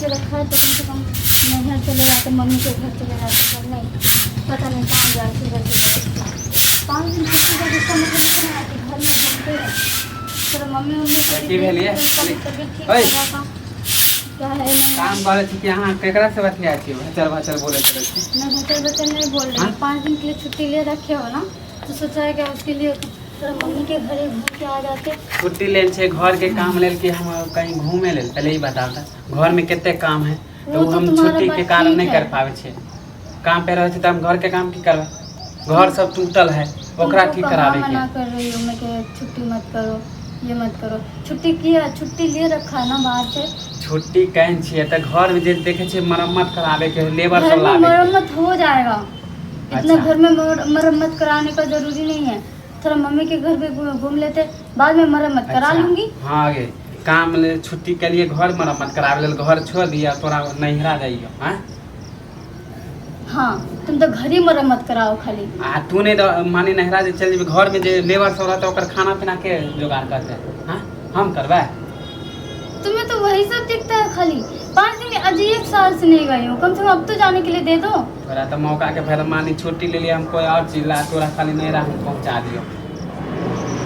लेके रखा है तो कम से कम नैहर चले जाते, मम्मी के घर चले जाते, पर नहीं, पता नहीं कहाँ जाते वैसे व्यवस्था। 5 दिन छुट्टी का जिसका मतलब इतना है कि घर में घूमते रहे, थोड़ा मम्मी उम्मी को भी की देख भेल ये? के उनका भी तबीयत ठीक ओए। हो जाता क्या है नहीं। काम करै छी कि अहाँ केकरा से बतियाइ छी? भचर भचर बोलैत रहै छी। मैं बचल बचल नहीं बोल रही हाँ? हूँ। 5 दिन के लिए छुट्टी ले रखे हो ना, तो सोचा है कि उसके लिए थोड़ा मम्मी के घरे घूम के आ जाते। छुट्टी लेल छै घर के काम लेल कि हम कहीं घूमे लेल? पहले ई बताउ तऽ, घर में कते काम है। तऽ वो ओ तो हम तुम्हारा छुट्टी बात के कारण ठीक नहीं है। कर पाबै छियै। काम पे रहै छै तऽ हम घर के काम की करबै? घर सब टूटल है, ओकरा तुमको की कहाँ कराबे के मना है? कर रही हूँ मैं कि छुट्टी मत करो, ये मत करो। छुट्टी किया, छुट्टी ले रखा है ना बाहर से। छुट्टी कहै छियै तऽ घर में जे देखै छियै मरम्मत कराबे के है, लेबर घर सब में लाबे के है। मरम्मत हो जाएगा इतना। अच्छा। घर में मरम्मत कराने का जरूरी नहीं है। थोड़ा मम्मी के घर भी घूम घूम लेते, बाद में मरम्मत करा अच्छा, लूंगी। हाँ गे, काम ले छुट्टी के लिए घर मरम्मत कराबे लेल घर छोड़ दिया, तोरा नैहरा जाइयो हाँ? हाँ, तुम तो घर ही मरम्मत कराओ खाली। आ तू नहीं तो माने नैहरा जे चल जेबी, घर में जे लेबर सब रहतै ओकर खाना पीना के जोगाड़ करतै? हाँ, हम करबै? तुम्हें तो वही सब दिखता है खाली। 5 दिन, आज एक साल से नहीं गई हूँ, कम से कम अब तो जाने के लिए दे दो। तोरा तऽ मौका के फायदा, मानी छुट्टी ले लिया हम कोई और चीज ला, तोरा खाली नैहरा हम पहुंचा दियो।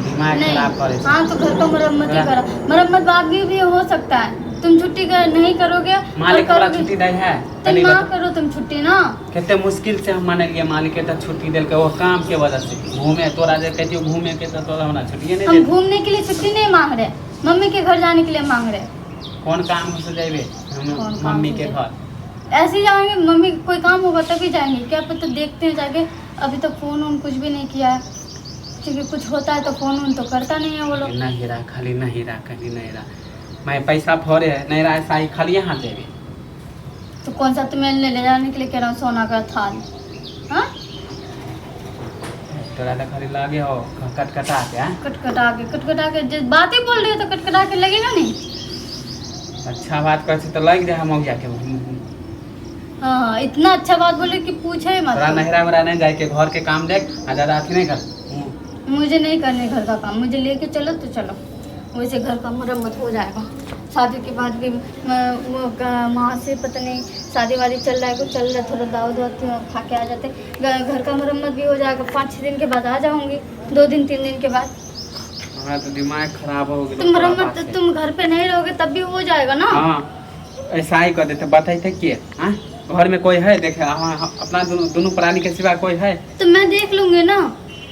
दिमाग नहीं। खराब करे छै। हाँ, तो घर का मरम्मत ही हाँ। करा, मरम्मत बाद में भी हो सकता है। तुम छुट्टी कर नहीं करोगे और मालिक हमरा करोगे छुट्टी दै है? तो पहले ना बताओ। करो तुम छुट्टी ना। कते मुश्किल से हम मानलिए मालिक के तऽ छुट्टी देलकै, वो काम के वजह से। घूमे तोरा जे कहियो घूमे के तऽ तोरा हमरा छुट्टिए नहीं हम दे। घूमने के लिए छुट्टी नहीं मांग रहे, मम्मी के घर जाने के लिए मांग रहे। कोन काम से जेबे हम? कोन काम मम्मी से के जेबै? घर। ऐसे ही जाएंगे, मम्मी को कोई काम होगा तभी जाएंगे। क्या पता, देखते हैं जाके। अभी तक फोन वोन कुछ भी नहीं किया है, क्योंकि कुछ होता है तो फोन वोन तो करता नहीं है वो लोग। नहिरा खाली, नहिरा खाली, नहिरा मैं पैसा फोड़े है, नहिरा ऐसा ही खाली यहाँ जेबे। तो कौन सा तुम्हें ले ले जाने के लिए कह रहा हूँ सोना का थाल? हाँ। तोरा तऽ खाली लागे हो कटकटा के हाँ? कटकटा के, कटकटा के जे बातें बोल रहे हो तो कटकटा के लगेगा नहीं? अच्छा बात करै छी तऽ लागि जाइ है मौगिया के। हाँ, इतना अच्छा बात बोले कि पूछे ही मत। तोरा नहिरा उहरा नहीं जाए के, घर के काम देख आ ज्यादा अथी नहीं कर। मुझे नहीं करने घर का काम, मुझे लेके चलो तो चलो। वैसे घर का मरम्मत हो जाएगा शादी के बाद भी। मैं वो वहाँ से पता नहीं शादी वादी चल रहा है, कुछ चल रहा है, थोड़ा दावत वावत खा के आ जाते, घर का मरम्मत भी हो जाएगा। 5-6 दिन के बाद आ जाऊँगी, 2 दिन 3 दिन के बाद। हमरा तऽ दिमाग खराब हो गेल। तुम मरम्मत, तुम घर पे नहीं रहोगे तब भी हो जाएगा ना। हाँ, ऐसा ही कर देते, बतैते के हाँ? घर में कोई है देखे? हाँ, अपना दोनों दोनों प्राणी के सिवा कोई है? तो मैं देख लूँगी ना।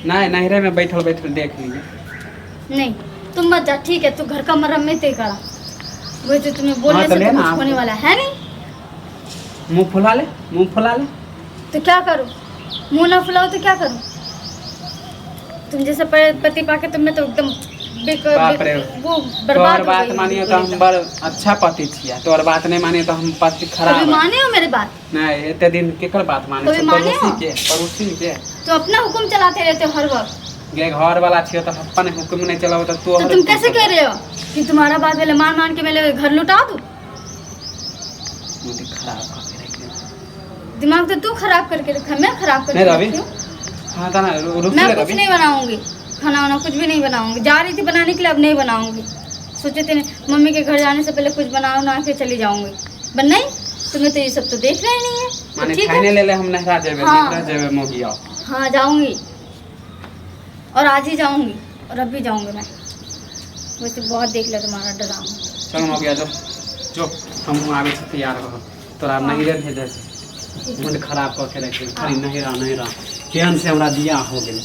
नहीं, नहरे में बैठल बैठल देख लिए। नहीं, तुम मत जा, ठीक है? तू घर का मरम्मत ही करा। वैसे तुम्हें बोलने हाँ, तो से ले तो ना कुछ आप। होने वाला है नहीं। मुंह फुला ले, मुंह फुला ले। तो क्या करूँ? मुंह ना फुलाओ तो क्या करूँ? तुम जैसे पति पाके तुमने तो एकदम बाप रे। वो बर्बाद तोहर हो बात गई मानिए हूँ तो हम एकदम। बड़ अच्छा पति छियै, तोहर बात नहीं मानिए तो हम पति खराब कभी है। माने हो मेरी बात? नहीं, एते दिन केकर बात माने कभी छै? माने पड़ोसी हो? के, पड़ोसी के। तो अपना हुक्म चलाते रहते हो हर वक्त। गे, घर वाला छियै तो अपन हुक्म नहीं चलाबो तो तो तुम कैसे कह रहे हो कि तुम्हारा बात पहले मान मान के मेरे घर लुटा दूं? मुझे खराब करके रख देना। दिमाग तो तू खराब करके रखा, मैं खराब करके नहीं रवि। रखी हूँ? हाँ ता ना रुक मैं ले कुछ रवि। नहीं बनाऊंगी, खाना वाना कुछ भी नहीं बनाऊंगी। जा रही थी बनाने के लिए, अब नहीं बनाऊंगी। सोचे थे मम्मी के घर जाने से पहले कुछ बना उना के चली जाऊंगी, पर नहीं, तुम्हें तो ये सब तो देखना ही नहीं है तो माने ठीक है। खाने ले ले हम नहरा जेबे। हाँ। नहरा जेबे मोगिया। हाँ, जाऊंगी और आज ही जाऊंगी और अब भी जाऊंगी मैं। वैसे बहुत देख लिया तुम्हारा डरामा। चल मोगिया, जो जो हम आबै छी, तैयार हो। तोरा नहिरे भेजै छै। मन खराब कऽ के रखि, खाली नहिरा नहिरा। केहन से हमरा बियाह हो गेलै।